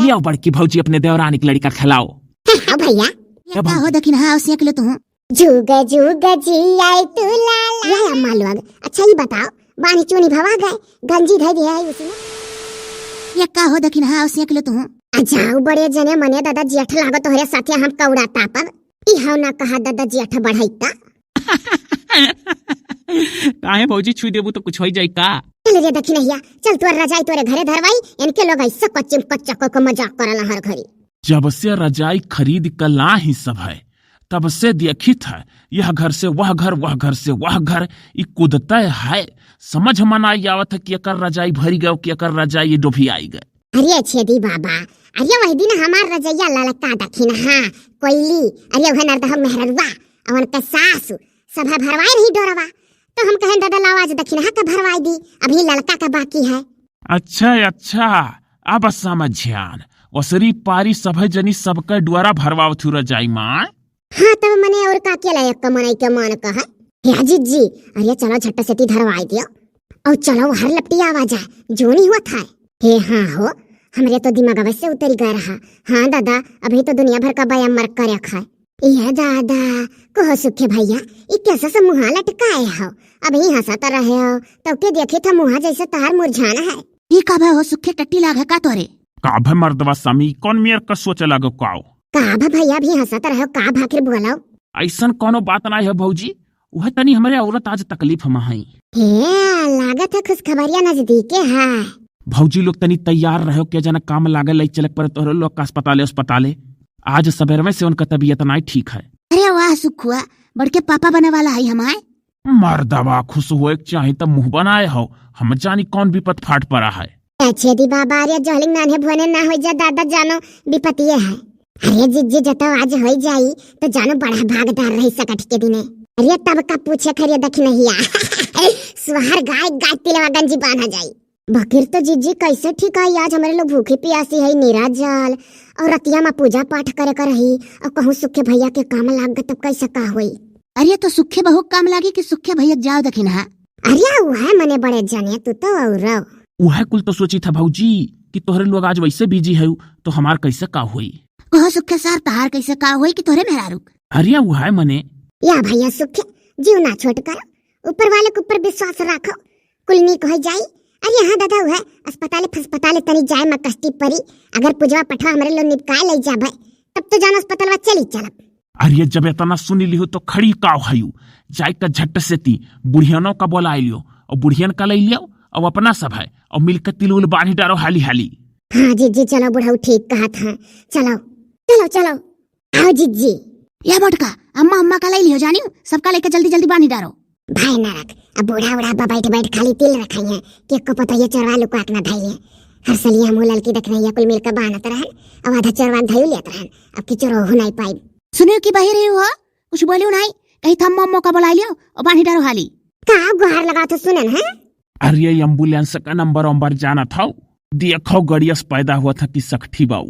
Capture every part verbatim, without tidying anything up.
जाओ बड़की भौजी, अपने देवरानी के लड़का खेलाओ। हाँ भैया। ये का हो दखिनहा, औसिया के लो तू। जुग जुग जियाए तू लाला। या अम्मा लोग, अच्छा ये बताओ, बानी चुनी भवा गए, गंजी धई दिया है उसी में। ये का हो दखिनहा, औसिया के लो तू। आ जाओ बड़े जने मने दादा, जेठ लागो तोहरे साथे हम कौड़ा तापब। ई हौ ना कहा दादा जेठ बढ़ई का। काहे भौजी, छुई देबू तो कुछ होई जाई का? चल रे दखिनहिया, चल तोर रजाई तोरे घरे धरवाई, इनके लोग ऐसा कच्चिम कच्चा को, को मजाक करला हर घड़ी। जब से रजाई खरीद क लाही सब है, तब से देखित है, यह घर से वह घर, वह घर से वह घर, ई कूदते है। समझ में नाई आवत है कि एकर रजाई भरी गयो, कि एकर रजाई डोभियाई गए। अरे छेदी बाबा, अरे वही दिन हमार रजैया ललका दखिनहा, कोइली, अरे वह नरदह मेहररुआ, और उनका सासु, सभा भरवाए रही डोरवा। तो हम कहें दादा लाओ आज दखिनहा का भरवाई दी, अभी ललका का बाकी है। अच्छा, अच्छा, अब समझियान। ओसरी पारी सभे जनी सबके डोरा भरवावत हु रजाई माँ। हाँ, तब मने और का केला एक मनई के मन कहे। हे जिज्जी, अरे चलो झट्ट से ती धरवाई दियो। और चलो हर लपटी आवा जा, जोनी हुआ था। हे हाँ हो, हमरे तो दिमाग अवश्य उतरी गया रहा। हाँ दादा, अभी तो दुनिया भर का बयाम मर करे खाए। ये दादा, कहो सुखे भैया, ई कैसा सा मुहा लटकाए हो? अभी हंसत रहे हो, तब के देखे था मुहा जैसे तार मुरझाना है। ई का भय हो सुखे, टट्टी लाग है का तोरे? का भय मर्दवा सामी, कौन मेर का सोचे लागो काओ? का भय भैया, अभी हंसत रहे हो, का भाखिर बोलो? ऐसन कोनो बात ना है भौजी, वह तनी हमरे औरत आज तकलीफ में हई। हे, लागत है खुशखबरिया नजदीके है। भौजी लोग तनी तैयार रहो, के जना काम लागे लई चलक पर तोहरे लोग का अस्पताले, अस्पताले। आज सबेरवे से उनका तबीयत नाई ठीक है। अरे वाह सुखुआ, बड़के पापा बने वाला है हमारे। मर्दवा खुश होए के चाही त मुंह बनाए हो, हम जानी कौन विपत फाट पड़ा है। ए छेदी बाबा, अरे जहलिंग नान्हे भुवने ना हो जा दादा, जानो विपतिये है। अरे जिज्जी जतो आज होई जाई तो जानो बड़ा भागदार रही सकट के दिने। अरे तब का पूछे खरिया दखिनहिया। सुहार गाय गाय तिलवा गंजी बांधा जाई। बकिर तो जिज्जी कैसे ठीक है, आज हमरे लोग भूखी पियासी है, निराजल, और रतिया में पूजा पाठ करे कर रही, और कहूँ सुखे भैया के काम लाग गए तब कैसे का होई? अरे तो सुखे बहू काम लागी कि सुखे भैया जाओ दखिनहा? अरे वह मने बड़े जने तू तो और। वह कुल तो सोची था भौजी कि तोहरे लोग आज वैसे बिजी है, तो हमार कैसे का होई? कहो सुखे सार, तहार कैसे का होई कि तोहरे मेहरारू? अरे वह मने। या भैया सुखे, जीव ना छोट कर, ऊपर वाले के ऊपर विश्वास रखो। कुल नीक हो जाई। अरे हाँ दादा, उहे अस्पताले फस्पताले तनी जाए में कष्टी परी। अगर पुजवा पठवा हमरे लोग निपकाए ले जाबे, तब तो जान अस्पतालवा चली चलब। अरे जब इतना सुनी लियो तो खड़ी काव हयू, जाए का झट से ती बुढ़ियनों का बोला लियो और बुढ़ियन का ले लियो और अपना सब है और मिलकर तिल उल बांधी डारो हाली हाली। हाँ जिज्जी, चलो बुढ़ऊ ठीक कहत है, चलो चलो चलो। आओ जिज्जी। या मोटका, अम्मा, अम्मा का लई लियो जानियो, सबका लेके जल्दी जल्दी बांधी डारो। भाई नरक, अब बूढ़ा उढ़ा बा बैठ बैठ खाली तिल रखाई है, कि एको पता ये चोरवा लुका के ना धई है। हर सलिया हमहू ललकी देख रही है, कुल मिलकर बांधत रहन, अब आधा चोरवा धई लेत रहन, अब की चोरो हो नहीं पाई। सुनियो कि बहिर ही हुआ, कुछ बोलियो नहीं, कही था अम्मा, अम्मा का बुला लियो और बांधी डारो हाली। का गुहार लगा तो सुनन है? अरे एम्बुलेंस का नंबर वंबर जानत हौ? देखो गड़ियस पैदा हुआ था कि सखठी बाऊ।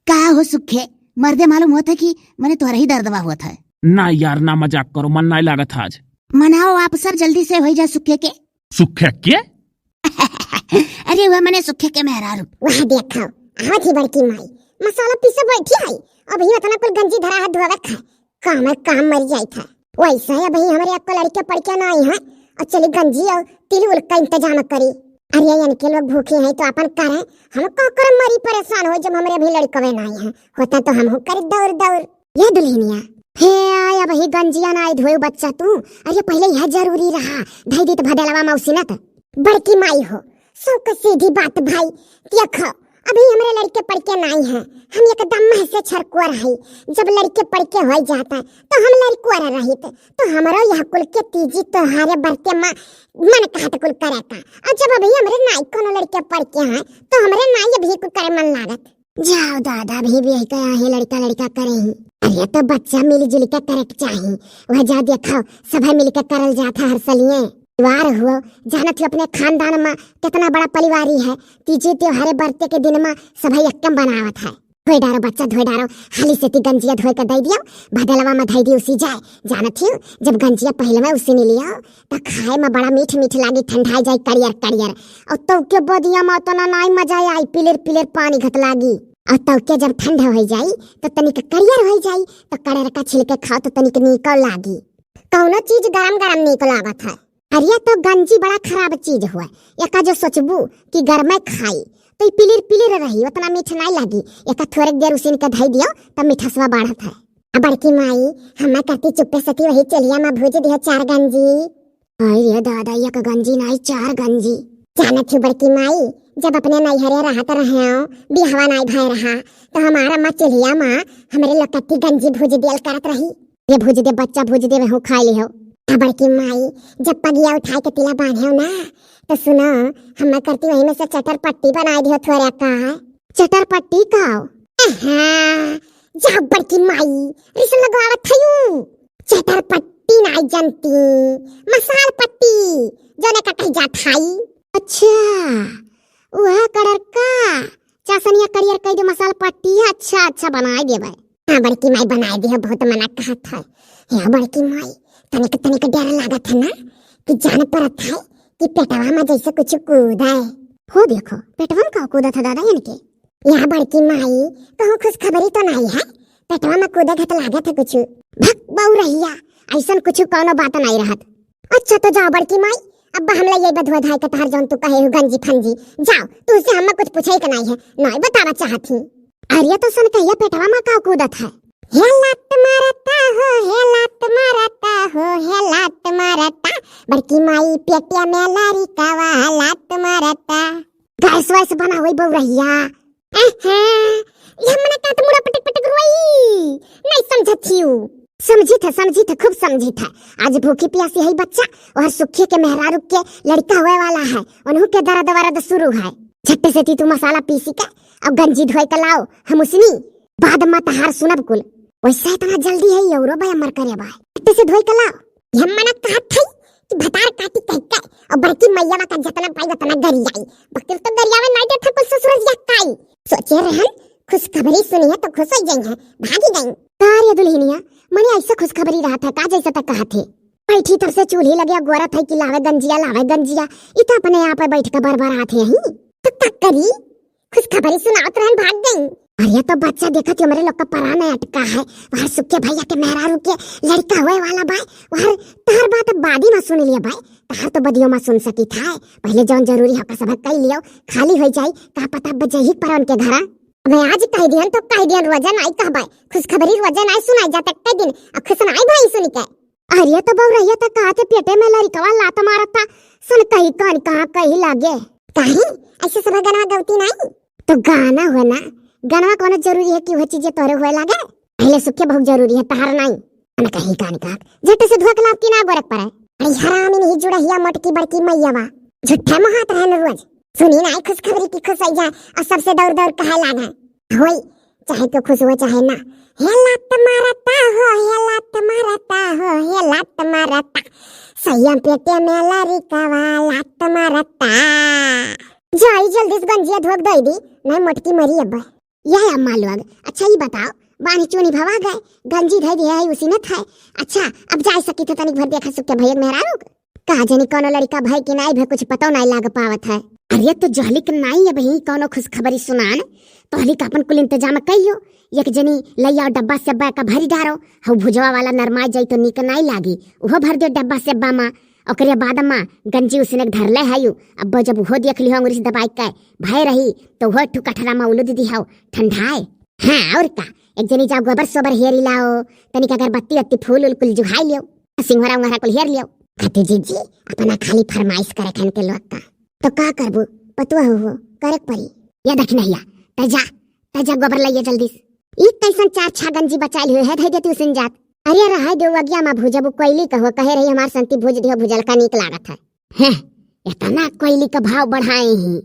का हो सुखे, मर्दे मालूम होत है कि मने तोहरा ही दर्दवा होत है। ना यार, ना मजाक करो, मन नाई लागत आज। मनाओ आप सर, जल्दी से होई जा सुखे के। सुखे के? अरे वह मने सुखे के मेहरारू। वह देखो, आवत ही बड़की माई, मसाला पीसे बैठी है, अभी इतना कुल गंजी धरा है धोवे खाए। काम है, काम मर जाई था। वैसे है, अभी हमरे अक्को लड़के पड़के ना आई हैं, और चली गंजी और तिल उल का इंतजाम करी। अरे, इनके लोग भूखे हैं तो अपन करें, हम का करम मरी परेशान हो, जब हमरे अभी लड़कवे ना आई हैं, होता तो हम करी दौड़ दौड़। ये दुल्हनिया, हे आय, अबही गंजिया ना आई धोए बच्चा तू। अरे, पहले यह जरूरी रहा, धई दी तो भदेलवा मौसी ना तो। बड़की माई हो, सौ का सीधी बात भाई, देखो, अभी हमरे लड़के पड़के नाई हैं, हम एकदम मह से छरकुआ रही। जब लड़के पड़के हो जाता है, तो हम लड़कुआ रहित, तो हमरो यह कुल के तीजी त्योहारे बरते मा-, मन कहत कुल करे का। और जब अभी हमरे नाई कोनो लड़के पड़के हैं, तो हमरे नाई अभी कुल करे मन लागत। जाओ दादा, अभी भी यही कहा है, लड़का लड़का करे ही। अरे, तो बच्चा मिली जुली के करे के चाही। वह जा देखो, सभे मिल के करल जात है हर सलिए। वार हुओ, जानत हो अपने खानदान में कितना बड़ा परिवारी है। तीजे त्योहारे बरते के दिन में सभे यक्कम बनावत है। धोए डारो बच्चा, धोए डारो, हाली से ती गंजिया धोए के दे दियो, भदलवा में धई दियो उसी जाए। जानत हो, जब गंजिया पहले में उसी नहीं लियो, तो खाए में बड़ा मीठ मीठ लागी, ठंडाई जाए करियर करियर। और तो के बदिया में उतना नाई मजा आई, पिलर पिलर पानी घत लागी। और तौके जब ठंडा होइ जाई तो तनिक करियर होइ जाई, तो कड़रका छिलके खाओ तो तनिक नीको लागी। कौनो चीज गरम गरम नीक लागत है। अरे तो गंजी बड़ा खराब चीज हुआ, एका जो सोचबू कि गरमे खाई तो ई पिलिर पिलिर रही, उतना मीठ नाई लागी। एका थोड़े देर उसिन के धई दियो तब मिठसवा बढ़त है। आ बड़की माई, हम्मा करती चुप्पे सती वही चेलिया मा भूज दियो चार गंजी। अरे दादा, एक गंजी नाई, चार गंजी। जानत हूँ बड़की माई, जब अपने नैहरे रहत रहे हो, बियाहवा नाई भय रहा, तो हमार अम्मा चेलिया मा हमरे लकत्ती गंजी भूज दियल करत रही। ये भूज दे बच्चा, भूज दे, वहू खाई लिहो। आ बड़की माई, जब पगिया उठाई के तिला बांधे हो ना, तो सुनो, हम्मा करती वही में से चटर पट्टी बनाई दियो थोड़े का। चटर पट्टी का? अहा, जाओ बड़की माई, रिस लगावत हयू। चटर पट्टी नाई जनती, मसाल पट्टी, जोने का कही जात हई। अच्छा, वह कड़रका, चासनिया करियर कई दे मसाल पट्टी, अच्छा, अच्छा, बनाई देबे। हाँ, बड़की माई बनाई दियो, बहुत मना कहत है। हे बड़की माई, तनिक, तनिक डर लागत है ना, कि जान परत है कि पेटवा में जैसे कुछ कूद है। हो देखो, पेटवा में का कूदत है दादा इनके? या बड़की माई, कहूँ खुशखबरी तो नाई है, पेटवा में कूदे घत लागत है कुछ। भक बउरहिया, ऐसन कुछ कौनो बात नाई रहत। अच्छा तो जाओ बड़की माई, अब हम ले ये बधुआ धाई के तहर जौन तू कहे हो गंजी फंजी। जाओ, तुझसे हमें कुछ पूछे के नाई है, नाई बतावा चाहत ही। अरे तो सुन कहिया पेटवा में का कूदत है? हे लात मारता हो, हे लात मारता हो, हे लात मारता। बड़की माई पेटिया में लारी कावा लात मारता। गैस वैस बना हुई बउरहिया। अहे, ये मने का तो मुड़ा पटक पटक रोई। नहीं समझत हियो। समझी था, समझी था, खूब समझी था। आज भूखी प्यासी है बच्चा, और सुखिए के मेहरारू के लड़का होए वाला है, उन्हों के दर्द वरद शुरू है। झट्टे से ती तू मसाला पीसी के और गंजी धोए के लाओ, हम उसनी बाद में तहार सुनब कुल। वैसे इतना जल्दी है ये औरो भाई अमर करे भाई। झट्टे से धोए के लाओ। ये मना कहत है कि भतार काटी कह के और बड़की मैया का जितना पाई उतना गरियाई। बकरी तो गरियावे नाई देत है कुल ससुर जी काई। सोचे रहन खुशखबरी सुनी है तो खुश हो जाई है, भागी गई। का रे दुल्हनिया, मने ऐसे खुशखबरी रहत है का जैसे तक कहत है? बैठी तब से चूल्ही लगे गोरत है कि लावे गंजिया, लावे गंजिया। इ तो अपने आप बैठ के बरबरात है ही। तो का करी? खुशखबरी सुनावत रहन भाग गई। अरे तो बच्चा देखत ही हमरे लोग का परान अटका है। वहर सुखे भैया के मेहरारू के लड़का होए वाला बाय। वहर तहर बात बादी में सुन लिया बाय। तहर तो बदियो में सुन सकी था। पहले जौन जरूरी है ओका सब कई लियो। खाली हो जाई, का पता बजही पर उनके घरा। अब आज कह दियन तो कह दियन, रोजा नाई कहबाय। खुशखबरी रोजा नाई सुनाई जाता कई दिन। अब खुश नाई भाई सुन के। अरे तो बउरहिया त कहत है पेटे में लरिकवा लात मारता। सन कही कान कहाँ कही लागे। काहे? ऐसे सब गनवा गवती नाई? तो गाना हो ना, गनवा कौनो जरूरी है कि वह चीजें तोरे हुए लागे? पहले सुखे बहुत जरूरी है, तहार नाई। सन कही कान कहाँ, झट से धोक लाव की ना गोरख पर है। अरे हरामी नहीं जुड़ा हिया मोटकी बड़की मैया बा। झूठे में हाथ रहन रोज। सुनी नाई खुशखबरी की खुश हो जाए और सबसे दौड़ दौड़ कहे लागे। होई, चाहे तो खुश हो चाहे ना। हे लात मारता हो, हे लात मारता हो, हे लात मारता। सैया पेटे में लरिकवा लात मारता। जाई जल्दी से गंजिया धोक दे दी, नहीं मोटकी मरी अब। यह अम्मा लोग, अच्छा ये बताओ, बानी चूनी भवा गए, गंजी धई दिया है उसी में था। अच्छा, अब जा सकी थे तनिक भर देखा सुखे भैया मेहरारू। का जनी कौनो लड़का भय कि नाई भय, कुछ पतो नाई लाग पावत है। अरे तो जहलिक नाई अब ही कौनो खुशखबरी सुनान, तोहलिक अपन कुल इंतजाम कइयो। एक जनी लइया डब्बा से अब्बा का भरी डारो, हऊ भुजवा वाला नरमाई जाई तो नीक नाई लागी, उहो भर दे डब्बा से अब्बा मा। ओकरे बाद मा गंजी उसने धरले हयू, अब्बा जब उहो देख लिहो अंगुरी से दबाई के भय रही, तो उहो ठू कठरा मा उलुद दिहो, ठंडाए। हाँ, और का, एक जनी जाओ गोबर सोबर हेरी लाओ, तनिक अगरबत्ती अत्ती फूल उल कुल जुहाई लियो। सिंघरा उंघरा कुल हेर लियो। खाती जीजी, अपना खाली फरमाइश करे खन के लोग का। तो का करबू? पतुआ हो, हो, करे के पड़ी। ये देख नहिया, तै जा, तै जा गोबर लइया जल्दी से। ई कैसन चार छा गंजी बचाइल हुए है, धई देती उसिन जात। अरे रहे दो अगिया मा भूजबू कोयली कहो, कहे रही हमार संती भूज दियो भुजल का नीक लागत है। हैं, इतना कोयली का भाव बढ़ाए ही।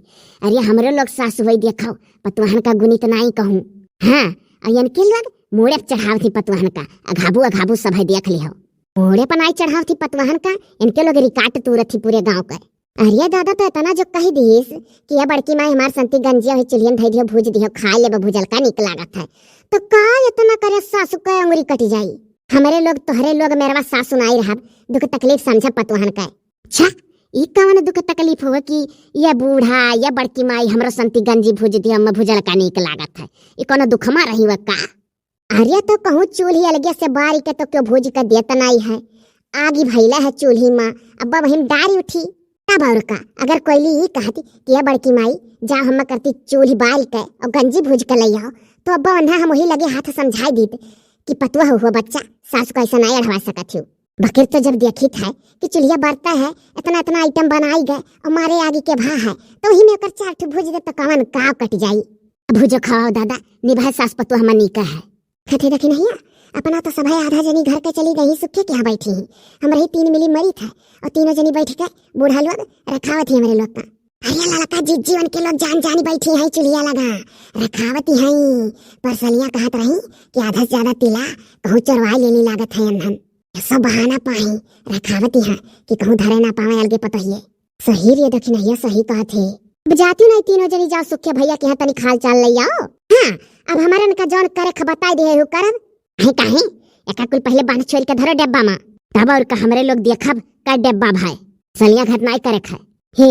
अरे हमरो लोग सास होई देखो, पतुआहन का गुनित नाई कहूँ। हाँ, और इनके लोग मोड़े पे चढ़ाव थी पतुआहन का, अघाबू अघाबू सब है देख लिहो। मोड़े पर नाई चढ़ाव थी पतुआहन का, इनके लोग रिकाट तूरत थी पूरे गांव का। अरे दादा तो इतना जो कही दीस कि ये बड़की माई हमार संती गंजिया हुई चुल्हियन धई दियो भूज दियो खाए लेबे भुजल का नीक लागत है। तो का इतना करे सासू का अंगुरी कट जाई? हमरे लोग तोहरे लोग मेरवा सासू नाई रहब, दुख तकलीफ समझब पतुआहन का। अच्छा, ई कवन दुख तकलीफ हुआ कि ये बूढ़ा, ये बड़की माई हमरो संती गंजी भूज दिया, हमें भुजल का नीक लागत है। ई कौनो दुखमा रही हुआ का? अरे तो कहूँ चूल्ही अलगे से बारी के तो क्यों भूज के देत नाई है? आगी भइला है चूल्ही मा, अब वही डारी उठी। तब और का, अगर कोयली ई कहती कि ये बड़की माई, जा हम करती चूल्ही बाल के और गंजी भूज के ले आओ, तो अब वन्हा हम वही लगे हाथ समझाई दीत कि पतुआ हुआ बच्चा, सास को ऐसा नहीं अढ़वा सकत हो। बकिर तो जब देखित है कि चूल्हिया बरता है, इतना इतना आइटम बनाई गए और मारे आगी के भा है, तो वही में ओकर चार ठो भूज दे तो कवन काव कट जाई। अब भूजो खाओ दादा, निभाए सास पतुआ हमनी का है। कथे देखी नहीं, अपना तो सब है, आधा जनी घर के चली गई, सुखे के यहाँ बैठी ही। हम रही तीन मिली मरी था और तीनों जनी बैठ के बूढ़ा लोग रखावत ही हमरे लोग का। अरे ललका जिज्जी उनके लोग जान जानी बैठी है चूल्हिया लगा रखावत ही है। परसलिया कहत रही कि आधा से ज्यादा तिला कहूँ चोरवा लेनी लागत है अनधन। सब बहाना पाई रखावत ही है कि कहूँ धरे ना पावे अलगे पतोहिए। सही रे दखिनहिया, सही कहत हे। अब जाती नहीं तीनों जनी, जाओ सुखे भैया के यहाँ तनी हाल चाल ले आओ। हाँ, अब हमारे इनका जौन करे ख बताई दिए हो करब। अहे काहे? एका कुल पहले बांध छोड़ के धरो डब्बा मा। तब और का हमरे लोग देखब का डब्बा भाई। सलिया घटनाई करे ख। हे,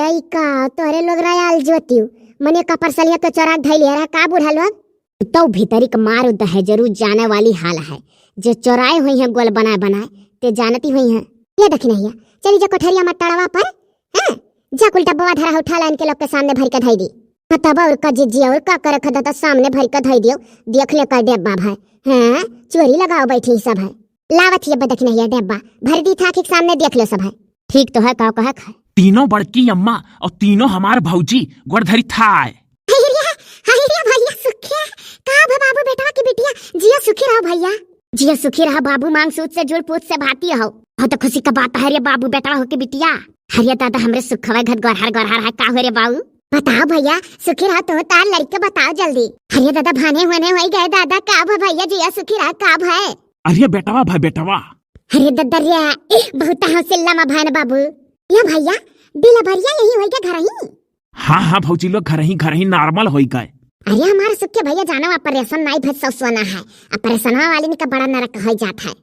ई का तोहरे लोग रयाल जोतियो। मने का परसलिया तो चोरा धैलिया रहा का बूढ़ा लोग? तो भीतरी के मार दहेजरू जाने वाली हाल है। जे चोराए हुई हैं गोल बनाए बनाए, ते जानती हुई हैं। ये दखिनहिया, चली जा कोठरिया मा टड़वा पर, हैं? जा कुल डब्बा धरा उठा ला इनके लोग के सामने भर के धई दी। हाँ, तब और का जिज्जी, और का करे खदा तो सामने भर के धई दियो, देख ले का डब्बा भाई। हैं? चोरी लगाओ बैठी सब है। लावत ही अब दखिनहिया डब्बा, भर दी था आँखी के सामने देख लो सब है। ठीक तो है, का कहे खाए। तीनों बड़की अम्मा और तीनों हमार भौजी गोड़ धरी थाय। हरिया, हरिया भैया सुखिया, का भा बाबू बेटवा की बिटिया, जिया सुखी रहो भैया। जिया सुखी रहो बाबू, मांग सूत से जुड़ पूत से भाती हो। बहुत खुशी का बात है रे बाबू बेटवा हो के बिटिया। हरिया दादा हमरे सुखवा घत गोरहर गोरहर है, का हो रे बाबू? बताओ भैया, सुखी रहो तो तार लड़के बताओ जल्दी। हरिया दादा भाने होने होई गए दादा, का भा भैया जिया सुखी रहो का भा? अरे बेटवा भा बेटवा। अरे दद्दरिया, बहुत हौसला मा भान बाबू। या भैया, बिला भरिया यही होई गए घर ही? हाँ, हाँ भौजी लोग, घर ही, घर ही normal होई गए। अरे हमार सुख के भैया जानो, operation नाई भे ससुआना है, operation वाली का बड़ा नरक होई जात है।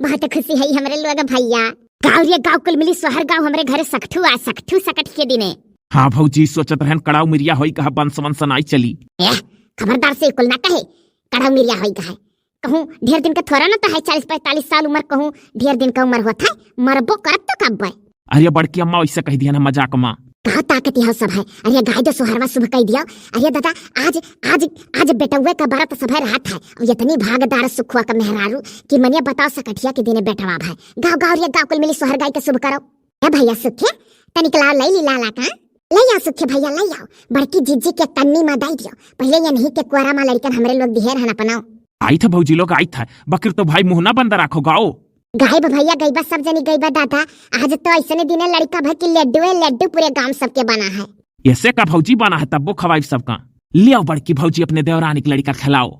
बहुत खुशी है हमरे लोग भैया। गाँव रे गाँव कुल मिली सोहर गाँव हमरे घरे सकठू आ, सकठू सकठ के दिने। हाँ भौजी, सोचत रहन कड़ाऊ मिरिया होई कहा, बंस वंस नाई चली। ए, खबरदार से कुल ना कहे, कड़ाऊ मिरिया होई कहा। कहूँ ढेर दिन का थोड़ा ना तो है, चालीस पैंतालीस साल उम्र, कहूँ ढेर दिन का उम्र होत है, मरबो करब तो कब बे। अरे बड़की अम्मा, वैसे कह दिया ना मजाक मा। का ताकत हो सब है। अरे गाय दो सोहरवा शुभ कह दियो। अरे दादा, आज, आज, आज बेटौवे का बरत सब है रात है। और इतनी भागदार सुखवा का मेहरारू कि मनिया बताओ सकठिया के दिने बेटवा भाई। गाँव गाँव रे गाँव कुल मिली सोहर गाय के शुभ करो। ए भैया सुखे, तनिक लाओ, लई ली लाला का। लई आओ सुखे भैया, लई आओ। बड़की जिज्जी के तन्नी मा दई दियो। पहले यनही के कुआरा मा लड़कन हमरे लोग दिहे रहन अपनाओ। आई था भौजी लोग, आई था। बकिर तो भाई मुँह ना बंद राखो गाओ। गायब भैया गईबा, सब जनी गईबा दादा। आज तो ऐसने दिने लड़का भर की लड्डू है, लड्डू पूरे गांव सबके बना है। ऐसे का भौजी बना है, तब्बो खवाई सबका। ले आओ बड़की भौजी अपने देवरानी के लड़का खिलाओ।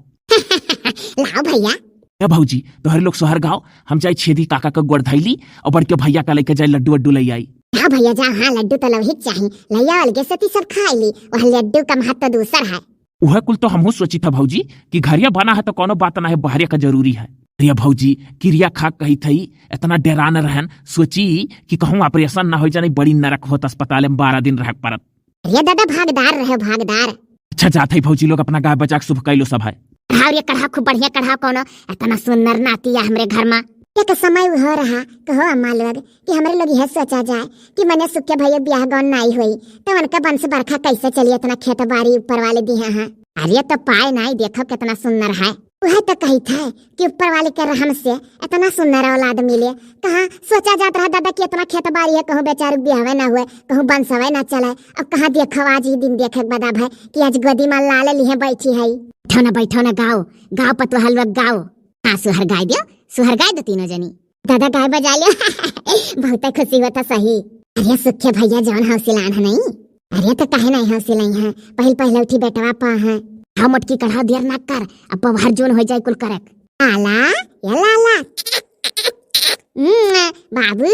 लाओ भैया। ए भौजी, तोहरे लोग सोहर गाओ, हम जाई छेदी काका के गोड़ धैली और बड़के भैया का लेके जाई लड्डू वड्डू ले आई। हाँ भैया जा, हाँ लड्डू तो लवहिक चाही, लैया अलगे से ती सब खाई ली, वह लड्डू का महत्व दूसर है। उहे कुल तो हमहू सोची था भौजी कि घरिया बना है तो कोनो बात ना है, बहरिया का जरूरी है। अरे भौजी, किरिया खा कही थई, इतना डेरा न रहन, सोची कि कहूँ operation ना हो जाने, बड़ी नरक होत अस्पताल में बारह दिन रह परत। अरे दादा भागदार रहे, भागदार। अच्छा जात है भौजी लोग, अपना गाय बचा के शुभ कैलो सब है। कढ़ाओ रे कढ़ाओ, खूब बढ़िया कढ़ाओ, कोनो इतना सुंदर नाती है हमरे घर मा। एक समय हो रहा, कहो अम्मा लोग, कि हमरे लोग यह सोचा जाए कि मने सुखे भैया ब्याह गौन नाई होई, तो उनका वंश बरखा कैसे चली, इतना खेत बाड़ी ऊपर वाले दिहे हैं। अरे तो पाए नाई, देखो कितना सुंदर है। वह तो कही था कि ऊपर वाले के रहम से इतना सुंदर औलाद मिले। कहाँ सोचा जात रहा दादा कि इतना खेत बाड़ी है, कहूँ बेचारू ब्याहवे ना हुए, कहूँ वंशवे ना चले। अब कहाँ देखो आज ही दिन देखे के बाद अब है कि आज गोदी मा लाले लिहे बैठी है। बैठो ना, बैठो ना, गाओ, गाओ पतोहल लोग गाओ। हाँ सुहर गाय दियो, सुहर गाय दो तीनों जनी। दादा गाय बजा लियो। बहुत खुशी होता सही। अरे सुखे भैया जौन हौसलान है नहीं। अरे तो काहे नहीं हौसला है, पहल पहले उठी बेटवा पा है। हाँ मोटकी कढ़ाओ, देर ना कर, अब बाहर जोन हो जाए कुल करक। आला, ये लाला। हम्म, बाबू।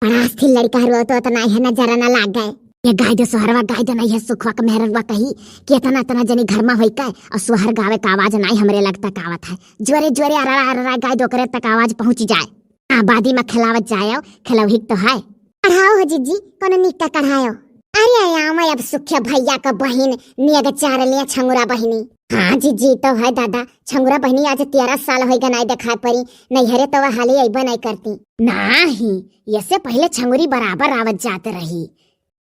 बड़ा अस्थिर लड़का रो तो इतना है ना जरा ना लाग गए। ये गाय दो सोहरवा गाय दो नहीं है, सुखवा का मेहरवा कही कि इतना इतना जनी घर मा होई के और सोहर गावे का आवाज नाई हमरे लग तक आवत है। जोरे जोरे अररा अररा गाय दो करे तक आवाज पहुँच जाए। आबादी मा खिलावत जाए, खिलौहिक तो है। कढ़ाओ हो जिज्जी, कोनो नीक का कढ़ाओ। अरे आवा अब सुखिया भैया का बहिन नेग चार लिया छंगुरा बहिनी। हाँ जिज्जी, तो है दादा, छंगुरा बहिनी आज तेरह साल होइगा नाई देखाए परी, नैहरे तो वह हाली अइबे नाई करती। नाही, ये से पहले छंगुरी बराबर आवत जात रही।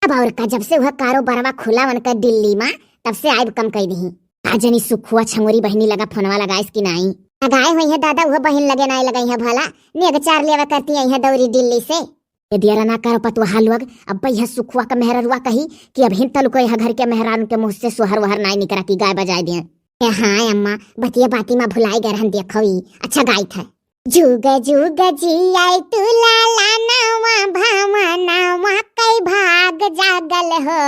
अब और का, जब से वह कारोबारवा खुला उनका दिल्ली में, तब से आइब कम कई दिही। का जनी सुखुआ छंगुरी बहिनी लगा फोनवा लगाइस कि नाई? लगाए हुई है दादा, वह बहिन लगे नाई लगाई है भला, नेग चार लेवा करती आई है दौरी दिल्ली से। ए दियरा ना करो पतुहा लोग, अब यह सुखुआ का मेहररुआ कही कि अबहिन तलुको यह घर के मेहरान के मुँह से सोहर वहर नाई निकरा कि गाय बजाए दिए। ए हाँ अम्मा, बतिया बाती मा भुलाई गए रहन, देखो ई अच्छा गाइत है। जुग जुग जियाई तू लाला नवा भवनवा, कई भाग जागल हो,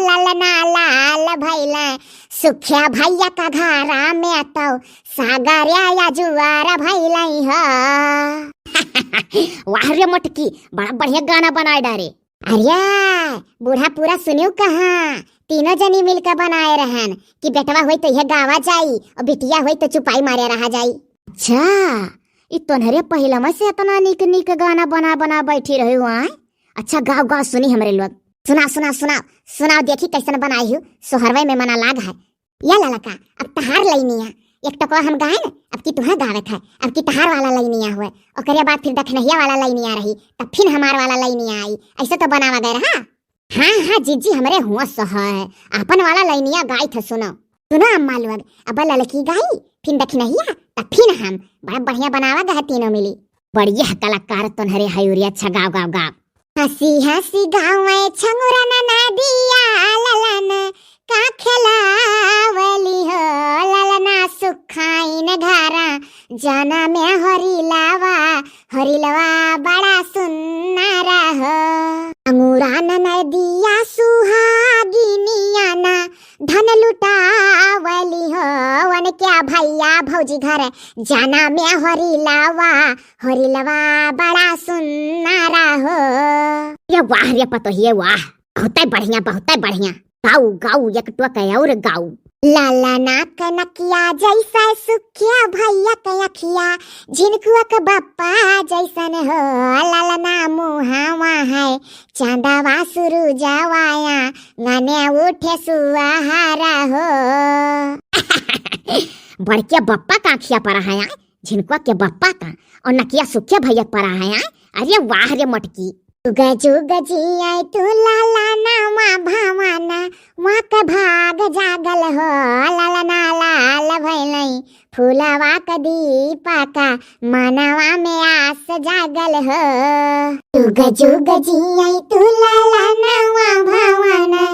ललना लाल भैले, सुखिया भैया का घरा में तो सागरिया या जुआर भैले हो। वाह रे मोटकी, बड़ा बढ़िया गाना बनाए डारे। अरे, बूढ़ा पूरा सुनियो कहाँ, तीनों जनी मिलकर बनाए रहन कि बेटवा होई तो यह गावा जाई और बिटिया होई तो चुपाई मारे रहा जाई। अच्छा, ई तोन्हरे पहिलवा से इतना नीक नीक गाना बना बना बैठी रहे हो आय? अच्छा गाओ गाओ सुनी हमरे लोग। सुनाओ सुनाओ सुनाओ, सुनाओ देखी कैसन बनाई हो, सोहरवे में मना लाग है। या ललका, अब तहार लइनिया, एक टोकवा हम गाएन, अब की तुहे गावत है, अब की तहार वाला लइनिया हुए, ओकरे बाद फिर दखनहिया वाला लइनिया रही, तब फिर हमार वाला लइनिया आई, ऐसे तो बनावा गए रहा। हाँ हाँ जिज्जी, हमरे हुआ सह है, आपन वाला लइनिया गाई थे, सुनो। सुनो अम्मा लोग, अब ललकी गाई, फिर दखनहिया, तब फिर हम, बड़ा बढ़िया बनावा गए तीनों मिली। बढ़िया कलाकार तोन्हरे है उरिया, अच्छा गाओ गाओ गाओ। हँसी हँसी गावे छंगुरन नदिया, ललन का खेलावली हो, ललना सुखाइन घरा, जाना में हरिलवा, हरिलवा बड़ा सुन्नर हो। अंगुरान नदिया सुहागिनिया ना, धन लुटावली हो, वन क्या भैया भौजी घर, जाना में हरिलवा, हरिलवा बड़ा सुन्नर हो। रे वाह रे पतोहिए वाह, बहुते बढ़िया, बहुते बढ़िया। गाऊ, गाऊ, एक टोक और गाऊ। लाला ना कनकिया जैसा सुखिया भैया के अखिया, झिनकुआ के बप्पा जैसन हो। लाला ना मुहावा है, चांदवा सुरुजवा आंगने उठे सुहारा हो। बड़किया बप्पा का अखिया पर है, झिनकुआ के बप्पा का, और नकिया सुखिया भैया पर है। अरे वाह रे मोटकी। जुग जुग जियाई तू लाला नवा भवनवा, का भाग जागल हो, ललना लाल भैलई, फूलवा का दीपका, मनवा में आस जागल हो। जुग जुग जियाई तू लाला नवा भवनवा,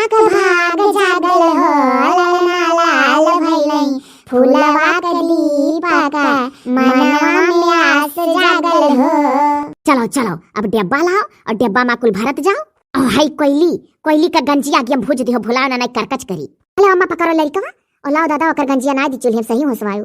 का भाग जागल हो, ललना लाल भैलई, फूलवा के दीपका, मनवा में आस जागल हो। चलो, चलो, अब डब्बा लाओ और डब्बा मा कुल भरत जाओ। और हई कोयली, कोयली का गंजिया आगे हम भूज दिहो, भुलाओ ना, नहीं करकच करी। अरे अम्मा, पकड़ो लड़कवा, और लाओ दादा, ओकर गंजिया ना दी चूल्हे में सही होसवायो।